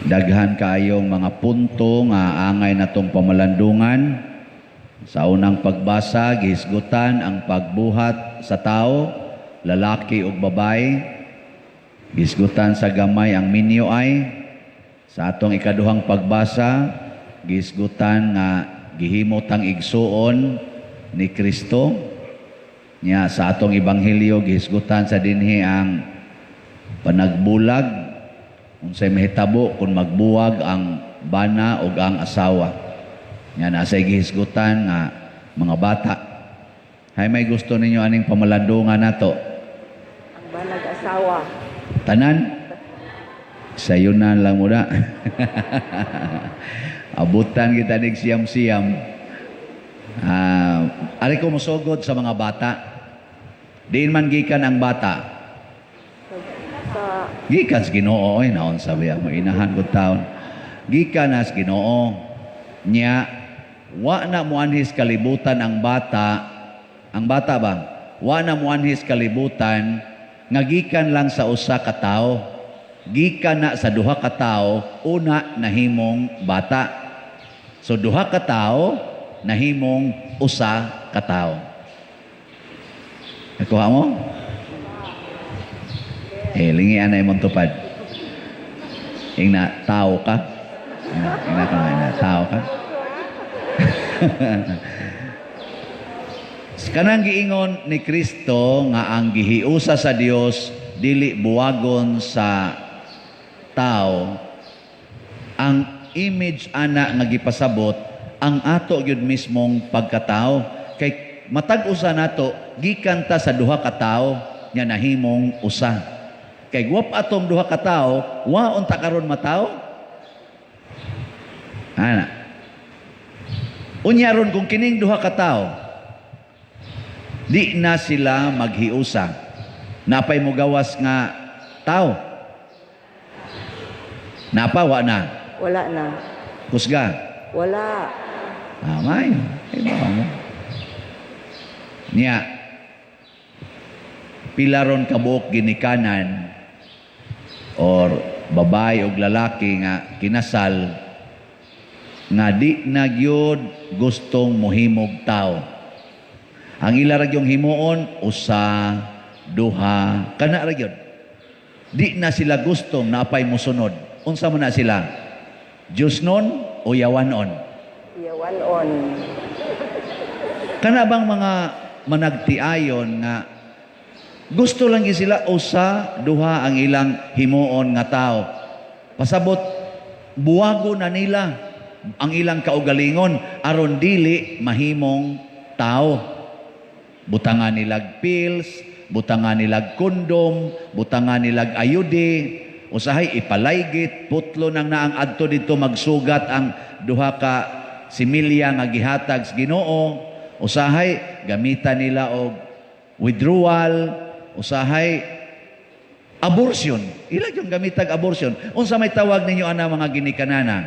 Daghan kaayong mga punto nga angay natong pamalandungan. Sa unang pagbasa, gihisgutan ang pagbuhat sa tao, lalaki ug babae. Gihisgutan sa gamay ang minyo ay. Sa atong ikaduhang pagbasa, gihisgutan nga gihimo tang igsuon ni Kristo. Nya sa atong ebanghelyo, gihisgutan sa dinhi ang panagbulag, unsay mahitabo kung magbuwag ang bana o ang asawa. Nya nasa gihisgutan nga mga bata. Hay, may gusto ninyo aning pamalandungan nato? Ang banag asawa. Tanan? Sayunan lang muna. Abutan kita nig siyam-siyam. Ah, ari ko mosugod sa mga bata. Diin man gikan ang bata? Sa Gikan sa Ginoo oy, naon sabi mo inahan ko taon. Gikan na sa Ginoo. Nya wa na muanhis kalibutan ang bata, ang bata ba? Wa na muanhis kalibutan nga gikan lang sa usa ka tawo. Gikan na sa duha ka tawo una nahimong bata. So duha ka tawo nahimong usa ka tawo. Nakuha mo? Eh, lingian na imong tupad. Ingna, tao ka. Ingna, ingna ka nga, ingna, tao ka. Kanang giingon ni Kristo nga ang gihiusa sa Dios dili buwagon sa tao, ang image ana nga gipasabot ang ato gyud mismong pagkatao, kay matag usa nato gikan ta sa duha ka tawo nga nahimong usa. Kay guwap atong duha ka tawo, wa unta karon matawo ana. Unya ron, kung kining duha ka tawo di na sila maghiusa, napay mogawas nga tao? Napa, wa na? Wala na. Kusga. Wala. Ah, may. Ay, ba mo? Niya, pila ron kabuok ginikanan or babae o lalaki nga kinasal nga di na gyud gustong mohimog tao? Ang ila ra gyung himuon, usa, duha, kana ra gyud. Di na sila gustong napay mosunod. Unsa man na sila? Diyos nun o yawanon? Yawan on. Kana bang mga managtiayon nga gusto lang gyud sila usa, duha ang ilang himuon nga tao. Pasabot buwago na nila ang ilang kaugalingon aron dili mahimong tao. Butangan nilag pills, butangan nilag kondom, butangan nilag ayude, usahay ipalaygit, putlo nang naang adto dito magsugat ang duha ka similya nga gihatag sa Ginoo, usahay gamitan nila og withdrawal, usahay abortion. Ila yung gamitag abortion. Unsa may tawag ninyo ana mga ginikanana?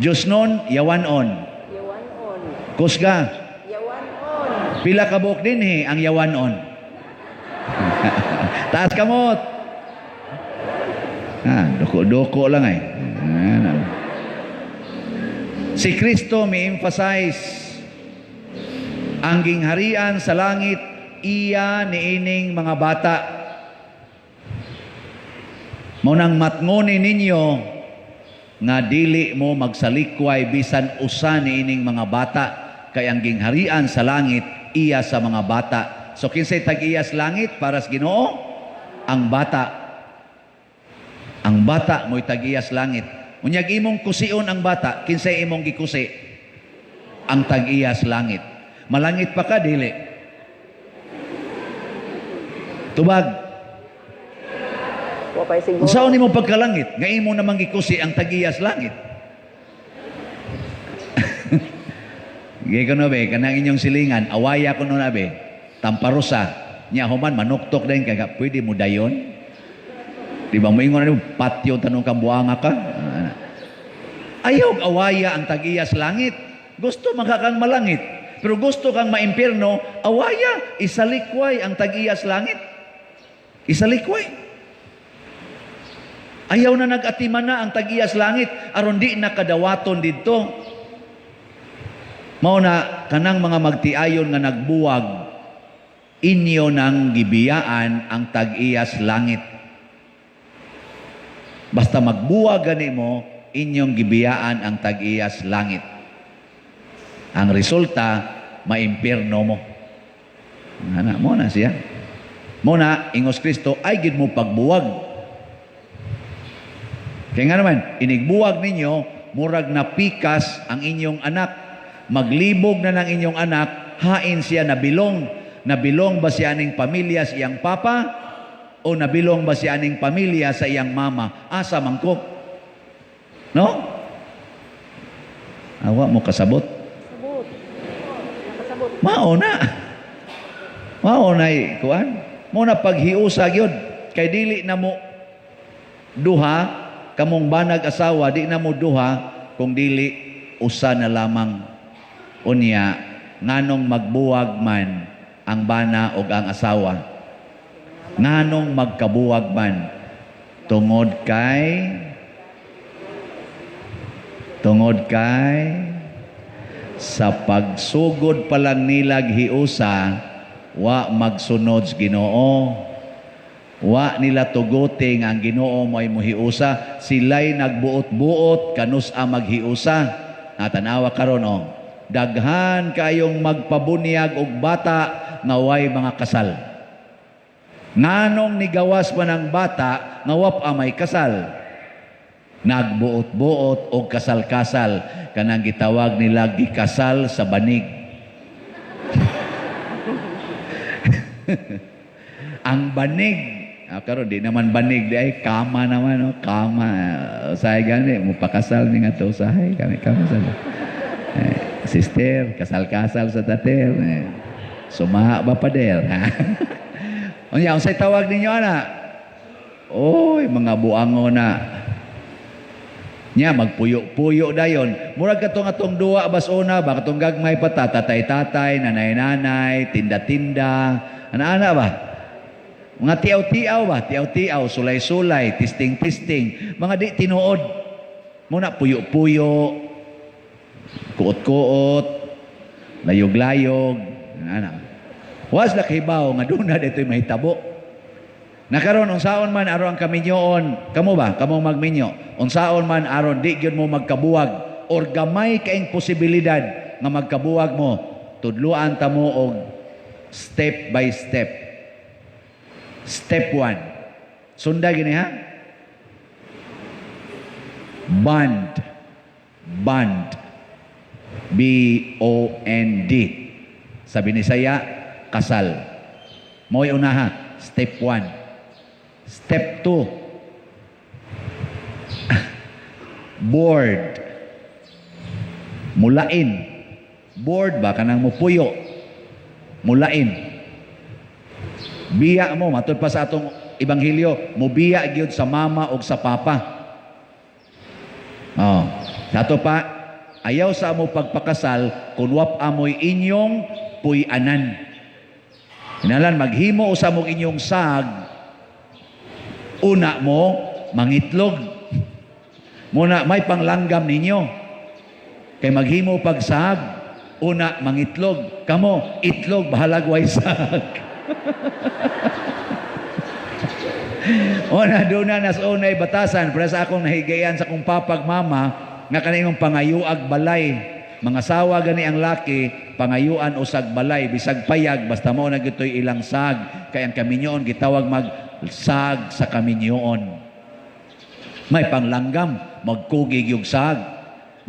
Diyos nun, yawan on? Yawan on. Kusga. Yawan on. Pila ka buok dinhi ang yawan-on? Taas kamot. Ah, duko-duko lang ay. Ah, si Kristo may emphasize ang gingharian sa langit iya niining mga bata. Mao nang matngoni ninyo nga dili mo magsalikway bisan usa niining mga bata, kay ang gingharian sa langit iya sa mga bata. So kinsay tag-iya sa langit para sa Ginoo? Ang bata. Ang bata mo'y tag-iya sa langit. Unyag imong kusion ang bata, kinsay imong gikusi? Ang tag-iya sa langit. Malangit pa ka, dili? Tubag. Wa pa'y siguro. Unsaon nimo pagkalangit nga imo namang gikusi ang tag-iya sa langit? Gay ko no be, kanang inyong silingan, awaya ko no na be, tamparosa. Nya human manuktok din kay pwede mo dayon. Di ba moingon ano patyo tanong kang buanga ka? Ah, ayaw awaya ang tag-iya sa langit. Gusto man ka kang malangit. Pero gusto kang maimpierno, awaya, isalikway ang tag-iya sa langit. Isalikway. Ayaw na nag-atiman na ang tag-iyas langit aron di na kadawaton didto. Mao na kanang mga magtiayon nga nagbuwag, inyo nang gibiyaan ang tag-iyas langit. Basta magbuwag gani mo, inyong gibiyaan ang tag-iyas langit. Ang resulta, maimpirno mo. Ana mo na siya. Mo na, ingos Kristo, ay gid mo pagbuwag. Kaya nga naman, inigbuwag ninyo, murag napikas ang inyong anak. Maglibog na ng inyong anak, hain siya nabilong. Nabilong ba siya ning pamilya sa iyang papa? O nabilong ba siya ning pamilya sa iyang mama? Asa man ko? No? Awa mo kasabot. Sabot. Nakasabot. Mao na. Mao na kuan. Mo na paghiusa gyud kay dili na mo duha kamong banag asawa, di na mo duha kung dili usa na lamang. Unya, nganong magbuwag man ang bana og ang asawa? Nganong magkabuwag man? Tungod kay sa pagsugod pa lang nilag hiusa, wa magsunod sa Ginoo. Wa nila tuguti nga ang Ginoo mo ay muhiusa. Sila'y nagbuot-buot kanus-a maghiusa. Natanawa karon oh. Daghan kayong magpabunyag og bata nga way mga kasal. Nganong nigawas man ang bata nga wa pa may kasal? Nagbuot-buot og kasal-kasal, kanang gitawag nila gikasal sa banig. Ang banig, karon di naman banig di ay kama naman, no? Kama. Usahay gani mo pakasal ni nga to, usahay kami kami sa sister, kasal-kasal sa tater. Sumaha ba, pader? Unya, unsay tawag ninyo ana? Oy, mga buango na. Nya magpuyo-puyo dayon. Murag katong atong duwa bas una ba, katong gagmay pa ta, tatay-tatay, nanay-nanay, tinda-tinda, ana-ana ba? Mga tiaw-tiaw ba? Tiaw-tiaw, sulay-sulay, tisting-tisting, mga di tinuod. Muna puyo-puyo, kuot-kuot, layog-layog, ana. Was la kahibaw nga duna dito'y mahitabo. Nakaron unsaon man aron ang kaminyoon, kamo ba, kamo magminyo, unsaon man aron di gyud mo magkabuwag or gamay kaing posibilidad nga magkabuwag mo, tudluan ta mo og step by step. Step 1. Sunda gini ha? Bond. Bond. Bond. Sa Binisaya, kasal. Mo'y unaha, step 1. Step 2. Board. Mulain. Board ba kanang mupuyo? Mulain. Biya mo, matud pa sa atong ebanghelyo, mubiya gyud sa mama og sa papa. Oh, sato pa, ayaw sa amo pagpakasal kung wap amoy inyong puy-anan. Inalan maghimo usa mong inyong sag, una mo mangitlog. Muna may panglanggam ninyo. Kay maghimo pagsag, una mangitlog. Kamo, itlog bahalag way sag. Una doon na nas unay batasan para sa akong nahigayan sa akong papag mama nga kaningong pangayuag balay. Mga sawa gani ang laki, pangayuan usag balay bisag payag, basta mao na gitoy ilang sag, kay ang kaminyoon gitawag mag sag sa kaminyoon. May panglanggam, magkugig yung sag.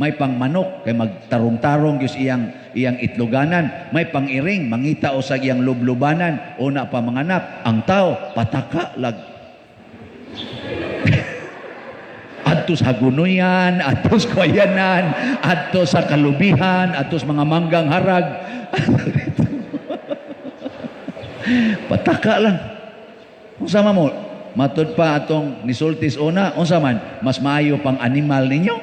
May pangmanok, kay magtarong-tarong gyud iyang iyang itloganan. May pangiring, mangita usag iyang lublubanan. Una pa manganak, ang tao pataka lag. Adto sa Hagunoyan, adto sa Kawayanan, adto sa Kalubihan, adto sa mga manggang harag. Pataka lang. Unsa man mo? Matud pa atong nisultis una, unsa man? Mas maayo pang animal ninyo?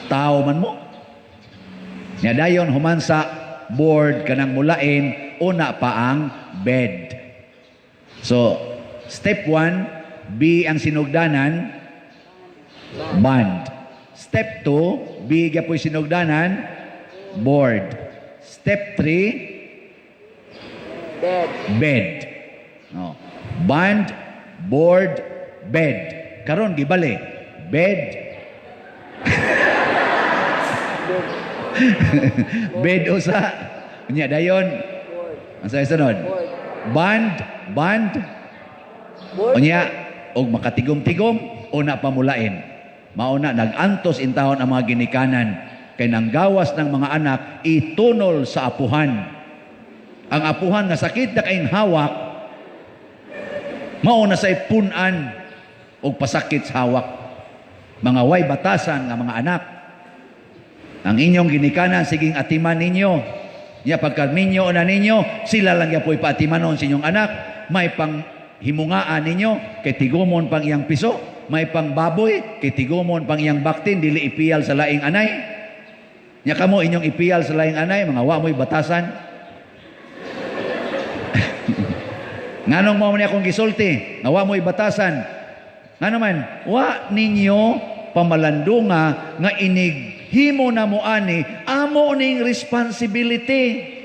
Tao man mo? Nya dayon human sa board, kanang mulain, una pa ang bed. So, step 1, B ang sinugdanan, band. Step 2, B gyapoy sinugdanan, board. Step 3, Bed. Bed. No. Band, board, bed. Karon gibali. Bed. Bed. Bed usa. Unya dayon. Board. Ang sa sunod? Board. Band, band. Board. Unya og makatigom-tigom una pamulain. Mauna nag-antos intawon ang mga ginikanan kay nanggawas ng mga anak itunol sa apuhan. Ang apuhan nga sakit na kaing hawak, mao na say punan og pasakit sa hawak. Mga way batasan nga mga anak. Ang inyong ginikanan siging atiman ninyo. Nya pagka minyo na ninyo, sila lang yapoy paatimanon sa inyong anak. May pang himungaan ninyo, kay tigumon pang iyang piso. May pang baboy, kay tigumon pang iyang baktin, dili ipiyal sa laing anay. Nya kamo inyong ipiyal sa laing anay, mga wa mo'y batasan. Nganong mao man akong gisulti, nga wa mo'y batasan? Nga naman, wa ninyo pamalandunga nga inig himo na mo ani, amo ning responsibility.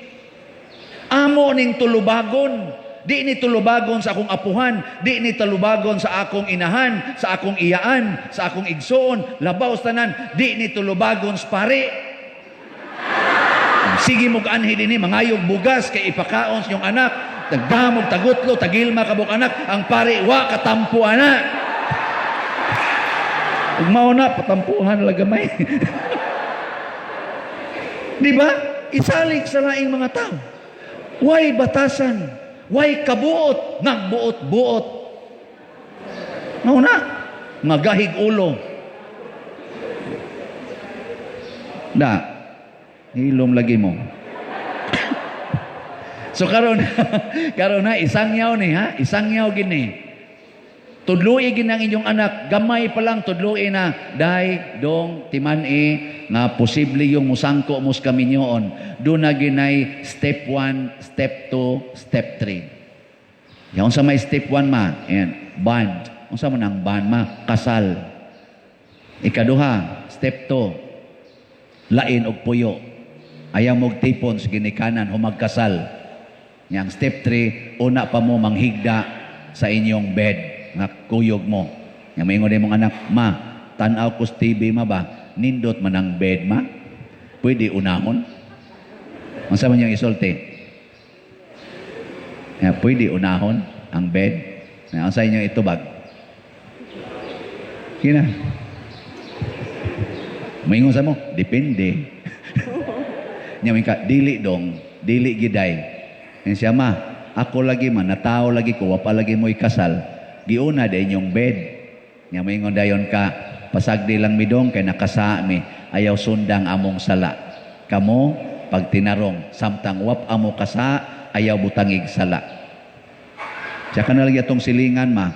Amo ning tulubagon. Di ni tulubagon sa akong apuhan, di ni tulubagon sa akong inahan, sa akong iyaan, sa akong igsoon, labaw sa tanan, di ni tulubagon sa pari. Sige mo anhi dinhi mangayog bugas kay ipakaon sa inyong anak. Tagdamog, tagutlo, tagilma kabuk anak, ang pari wa katampo ana. Ug mao na patampuhan lang gamay. Di ba? Isalig sa laing mga tao. Way batasan, way kabuot, nagbuot-buot. Mao na, magahig ulo. Da, hilom lagi mo. So karon karon na isangyaw ni ha, isangyaw gini. Tudloi gin ang inyong anak, gamay pa lang tudloi na day dong timan-i nga posible yung musangko mo sa kaminyoon. Doon na ginay step 1, step 2, step 3. Yan unsa may step 1 ma? Ayan, bond. Unsa man ang bond ma? Kasal. Ikaduha, step 2, lain og puyo. Ayaw mog tipon sa ginikanan humagkasal. Yang step 3, una pa mo manghigda sa inyong bed nga kuyog mo. Yang maingon mong anak, "Ma, tan-aw ko sa TV ma ba? Nindot man ang bed ma? Pwede unahon?" Unsa man yung isulti? Ya, pwede unahon ang bed. Na unsa inyong itubag? Kina. Maingon sa mo, "Depende." Nya ka, "Dili dong, dili giday." Yan siya ma, "Ako lagi man, natao lagi ko, wa pa lagi mo ikasal. Giuna da inyong bed." Nya maingon dayon ka, "Pasagdi lang mi dong kay nakasa mi, ayaw sundang among sala. Kamo pag tinarong samtang wap amo kasa, ayaw butangig sala." Siya ka na lagi atong silingan ma.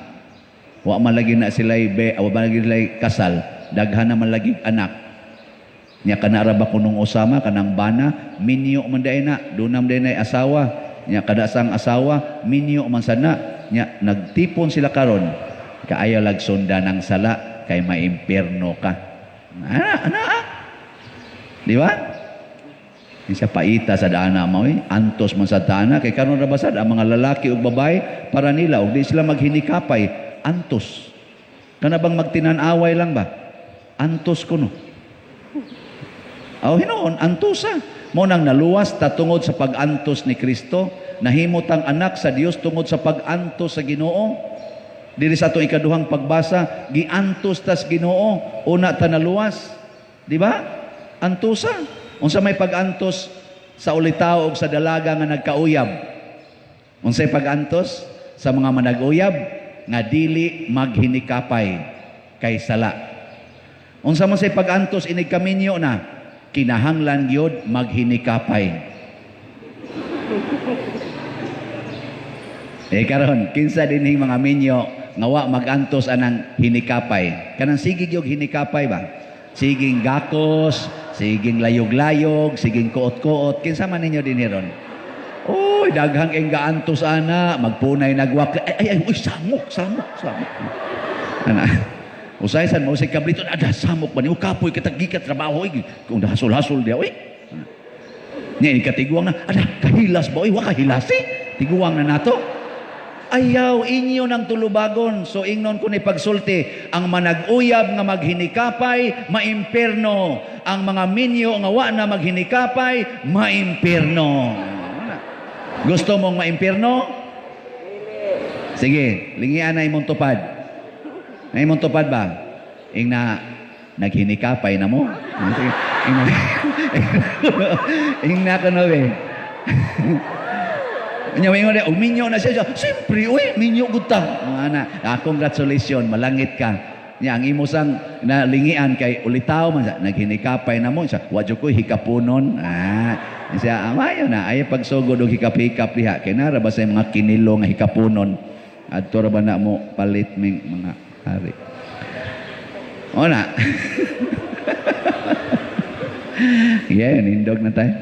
Wa man lagi na sila be, wa man lagi sila kasal, daghan naman lagi anak. Nya kana ra ba kunong usama kanang bana, minyo man day na, dunam day na asawa. Nya kada sang asawa, minyo man sana. Nya nagtipon sila karon. Kaayaw lag sundan ng sala kay maimpierno ka. Ana, ana. Ah. Di ba? Di siya paita sa dana mo eh. Antos man sa dana kay karon ra basad ang mga lalaki ug babae para nila ug di sila maghinikapay, antos. Kana bang magtinan-away lang ba? Antos kuno. Aw hinuon antosa. Mo nang naluwas ta tungod sa pag-antos ni Kristo, nahimo tang anak sa Dios tungod sa pag-antos sa Ginoo. Diri sa atong ikaduhang pagbasa, giantos tas Ginoo, una ta naluwas. Di ba? Antosa. Unsa may pag-antos sa ulitaw og sa dalaga nga nagkauyab? Unsay pag-antos sa mga manag-uyab nga dili maghinikapay kay sala? Unsa man say pag-antos inig kaminyo na? Kinahanglan gyud maghinikapay. Eh karon, kinsa dinhing mga minyo nga wa mag-antos anang hinikapay? Kanang sige gyud hinikapay ba? Siging gakos, siging layog-layog, siging kuot-kuot. Kinsa man ninyo dinhi ron? Oy, daghang enggaantos ana, magpunay nagwak. Ay, ay, ay, uy, samok, samok, samok. Ana. Usay san mo say kablito, ada samok ba ni kapoy kita gikat trabaho oy. Kung hasol-hasol dia oy. Nya ikatiguang na, ada kahilas ba oy, wa kahilasi. Tiguang na nato. Ayaw inyo ng tulubagon. So ingnon ko ni pagsulti, ang manag-uyab nga maghinikapay, maimpirno. Ang mga minyo nga wa na maghinikapay, maimpirno. Gusto mong maimpirno? Sige, lingian na imong tupad. Na imong tupad ba? Ing na naghinikapay na mo. Sige, ing na, ing na kuno be. Nya mingon og minyo na siya. Siyempre, uy, minyo gud ta. Oh, ana, ah, congratulations, malangit ka. Nya ang imo sang nalingian kay ulitaw man siya, naghinikapay na mo siya. Wa jud koy hikapunon. Ah, siya amayo na ay pagsugod og hikap-hikap diha kay nara ba sa mga kinilo nga hikapunon. Adto ra ba na mo palit ming mga hari. O na. Yeah, nindog na tayo.